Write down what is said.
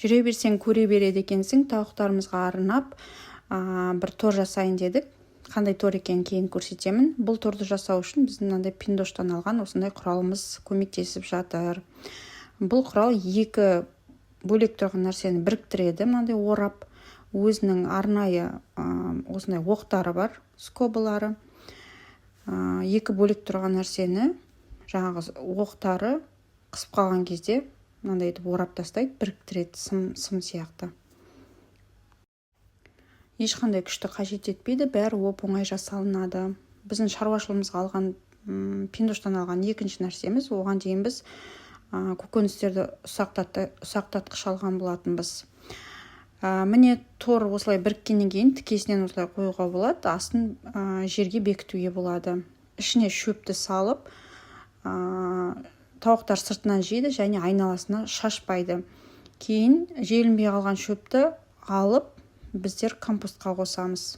Жүре берсең, көре береді екенсің. Тауықтарымызға арнап бір тор жасайын дедік. Қандай тор екенін кейін көрсетемін. Бұл торды жасау үшін біздің мынандай Пиндоштан алған осындай құралымыз көмектесіп жатыр. Бұл құрал екі бөлек тұрған нәрсені біріктіреді мынандай орап. Өзінің арнайы осындай оқтары бар, скобалары. Екі бөлек тұрған нәрсені жаңағы оқтары қысып қалған кезде мынандай етіп орап тастайды, біріктіреді сым сияқты. Ешқандай күшті қажет етпейді, бәрі оп оңай жасалынады. Біздің шаруашылығымызға алған, Пиндоштан алған екінші нәрсеміз. Оған дейін біз көкөністерді ұсақтатқыш алған болатынбыз. Міне, тор осылай біріккеннен кейін тікесінен осылай қоюға болады, астын жерге бекітуге болады. Ішіне шөпті салып, тауықтар сыртынан жейді және айналасына шашпайды. Кейін желінбей қалған шөпті алып, біздер компостқа қосамыз.